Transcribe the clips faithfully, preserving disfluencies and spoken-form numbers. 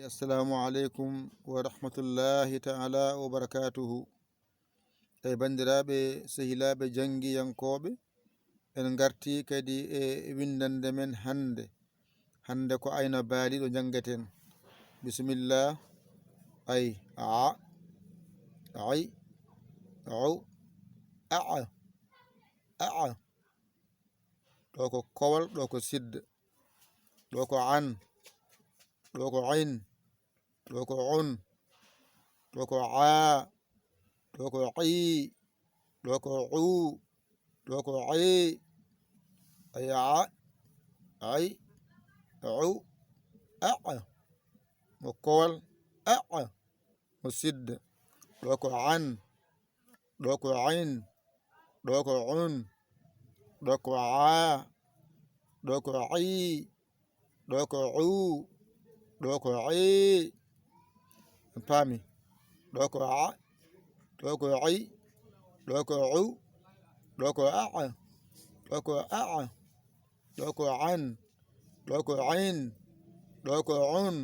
Assalamu aleykum wa rahmatullahi ta'ala wa barakatuhu. Ey banndiraaɓe, sehilaaɓe janngiyankooɓe, en ngartii kadi e winndannde men hannde. Hannde ko ayna baaliiɗo njanngeten. Bisimilla. Ay, a, ay, aw, a, a. Ɗo ko kowal, ɗo ko sidda. Ɗo ko an, ɗo ko ayn, ɗo ko on, ɗo ko aa, ɗo ko ii, ɗo ko uu, ɗo ko ii. Ay, a, ay, u, a, a. Mo kowal, a, a. Mo sidda. Ɗo ko an, ɗo ko ayn, ɗo ko un, ɗo ko aa, ɗo ko ii, ɗo ko uu, ɗo ko ii. En paami. Ɗo ko a, ɗo ko i, ɗo ko u, ɗo ko a, ɗo ko a, ɗo ko an, ɗo ko ayn, ɗo ko un,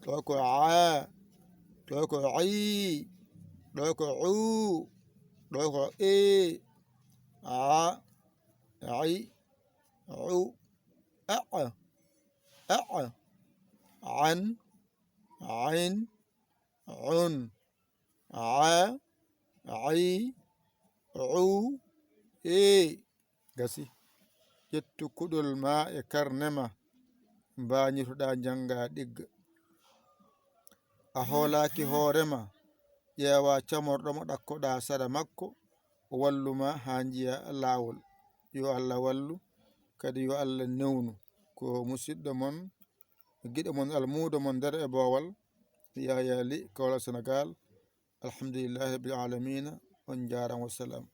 ɗo ko aa, ɗo ko ii, ɗo ko uu, ɗo ko ii. A, ay, u, a, a, an, ayn, un, aa, ay, uu, ii. Gasi. Ƴettu kuɗol ma e karne ma, mbañitoɗaa njannga ɗigga. A hoolaaki hoore ma, ƴeewa camorɗo mo ɗakkoɗaa sara makko, o wallu ma haa njiya laawol. Yo Allah wallu, kadi yo Allah newnu. Ko musidɗo mon, giɗo mon, almuudo mon nder e boowal, Yaya Ly, Kaolack, Senegal. Alhamdulillahi rabbil alamina. On njaaraama, wassalam.